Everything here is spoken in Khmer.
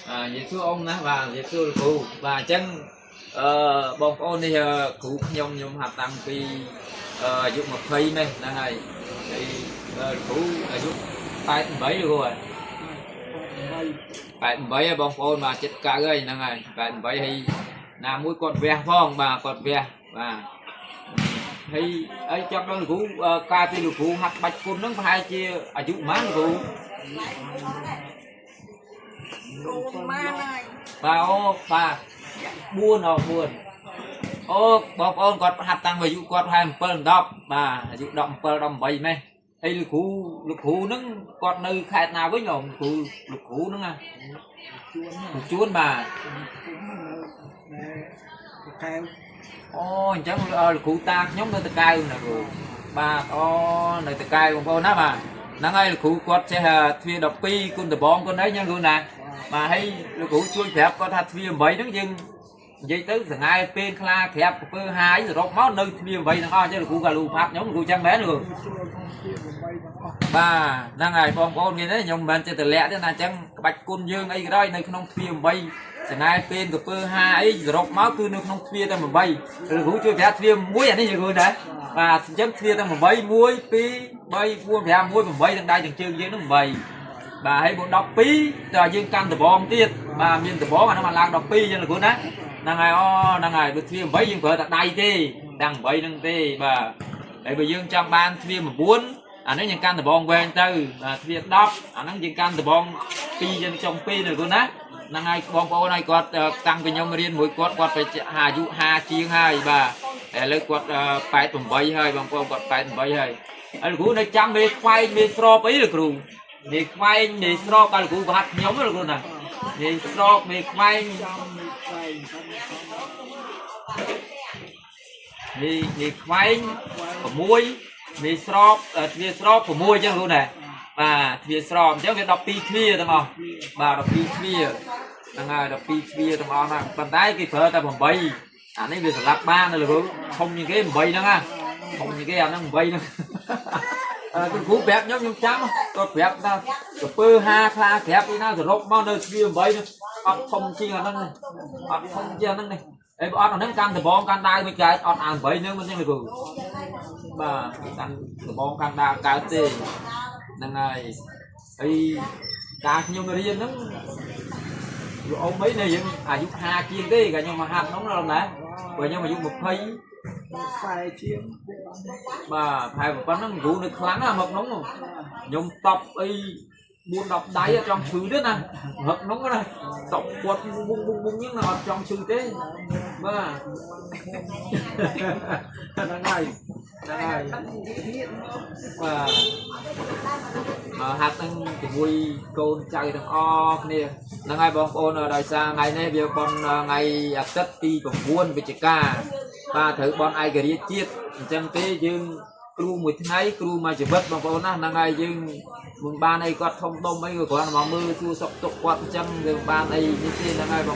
បាទនិយាយសួរអ៊ំណាបាទនិយាយសួរលោកគ្រូបាទអញ្ចឹងអឺបងប្អូននេះគ្រូខ្ញុំខ្ញុំហាត់តាំងពីអាយុ20នេះហ្នឹងហើយហើយលោកគ្រូអាយុ88លោកគ្រូហើយ88ហើយបងប្អូនបាទចិត្ត9ហើយហ្នឹងហើយ88ហើយណាមួយគាត់វះផងបាទគាត់វះបាទហើយហើយចាំដល់លោកគ្រូកាលពីលោកគ្រូហាត់បាច់គុណហ្នឹងប្រហែលជាអាយុប៉ុន្មានលោកគ្រូ គ្រូម៉ានហើយ បាទអូបាទ4អូ4អូបងប្អូនគាត់ហាត់តាំងពីអាយុគាត់27 10បាទអាយុ17 18ម៉េះហើយលោកគ្រូលោកគ្រូហ្នឹងគាត់នៅខេត្តណាវិញលោកគ្រូលោកគ្រូហ្នឹងណា ជួន គ្រូជួនបាទ ណែកែវ អូអញ្ចឹងលោកគ្រូតាខ្ញុំនៅតកៅណាគ្រូបាទអូនៅតកៅបងប្អូនណាបាទហ្នឹងហើយលោកគ្រូគាត់ចេះទ្វារ12គុណដបងគុណអីចឹងគ្រូណាបាទហើយលោកគ្រូជួយប្រាប់គាត់ថាទ្វារ8ហ្នឹងយើងនិយាយទៅសង្ហែពេលខ្លាក្រាបកពើហាយសរុបមកនៅទ្វារ8ទាំងអស់អញ្ចឹងលោកគ្រូក៏លូផាត់ខ្ញុំលោកគ្រូចឹងមែនលោកគ្រូ ចូលក្នុងជា8ទាំងអស់ បាទហ្នឹងហើយបងប្អូនគេនេះខ្ញុំមិនមែនចេះតែលាក់ទេណាអញ្ចឹងក្បាច់គុណយើងអីក៏ដោយនៅក្នុងទ្វារ8សង្ហែពេលកពើហាអីសរុបមកគឺនៅក្នុងទ្វារតែ8លោកគ្រូជួយប្រាប់ទ្វារ1អានេះលោកគ្រូណាបាទអញ្ចឹងទ្វារតែ8 1 2 3 4 5 1 8ទាំងដៃទាំងជើងយើងហ្នឹង8បាទហើយមក12តើយើងកាន់ដបងទៀតបាទមានដបងអាហ្នឹងមកឡើង12អញ្ចឹងលោកគ្រូណាហ្នឹងហើយអូហ្នឹងហើយដូចទ្វារ8យើងប្រើតែដៃទេទាំង8ហ្នឹងទេបាទហើយបើយើងចង់បានទ្វារ9អានេះយើងកាន់ដបងវែងទៅបាទទ្វារ10អាហ្នឹងយើងកាន់ដបង2យើងចុង2នៅគ្រូណាហ្នឹងហើយបងប្អូនហើយគាត់តាំងពីខ្ញុំរៀនមួយគាត់គាត់ទៅអាយុ50ជាងហើយបាទឥឡូវគាត់88ហើយបងប្អូនគាត់88ហើយហើយលោកគ្រូនៅចាំមេខ្វែងមេស្របអីលោកគ្រូមេខ្វែងមេស្របកាលលោកគ្រូប្រហាត់ខ្ញុំលោកគ្រូណាមេស្របមេខ្វែង ចាំមានខ្វែងតាម មេមេខ្វែង6មេស្របទ្វារស្រប6អញ្ចឹងគ្រូណាបាទទ្វារស្របអញ្ចឹងវា12ទ្វារទាំងអស់បាទ12ទ្វារហ្នឹងហើយ12ទ្វារទាំងអស់ហ្នឹងប៉ុន្តែគេប្រើតែ8អានេះវាស្លាប់បានណាលោកគ្រូធំជាងគេ8ហ្នឹងណាធំជាងគេអាហ្នឹង8ហ្នឹងអឺគឺគ្រូប្រាប់ខ្ញុំខ្ញុំចាំគាត់ប្រាប់ថាកពើហាខ្លាក្រាបពីណាសរុបមកនៅទ្វារ8ហ្នឹងអត់ធំជាងអាហ្នឹងទេអត់ធំជាងអាហ្នឹងទេអីបើអត់អាហ្នឹងកាន់ដបងកាន់ដាវមិនកើតអត់អា8ហ្នឹងមិនចឹងលោកគ្រូបាទកាន់ដបងកាន់ដាវកើតទេហ្នឹងហើយហើយការខ្ញុំរៀនហ្នឹងលោកអ៊ំអីនេះយើងអាយុ50ជាងទេកាលខ្ញុំមកហាត់ហ្នឹងណាបើខ្ញុំអាយុ20 ខ្សែជាង បាទប្រហែលប៉ុណ្ណឹងគ្រូនៅខ្លាំងណាស់មកនោះខ្ញុំតប់អី4 10ដៃអត់ចង់ឈឺទេណាហឹកនោះណាតប់គាត់វងវងវងហ្នឹងណាអត់ចង់ឈឺទេបាទហ្នឹងហើយហ្នឹងហើយបាទមកហាត់ហ្នឹងជាមួយកូនចៅទាំងអស់គ្នាហ្នឹងហើយបងប្អូនដោយសារថ្ងៃនេះវាបន់ថ្ងៃអាទិត្យទី9វិច្ឆិកាបាទត្រូវបន់ឯករាជ្យជាតិអញ្ចឹងទេយើងគ្រូមួយថ្ងៃគ្រូមួយជីវិតបងប្អូនណាហ្នឹងហើយយើងមិនបានអីគាត់ធំដុំអីក៏គ្រាន់តែមកមើលសួរសុខទុក្ខគាត់អញ្ចឹងយើងបានអីនេះទេហ្នឹងហើយបង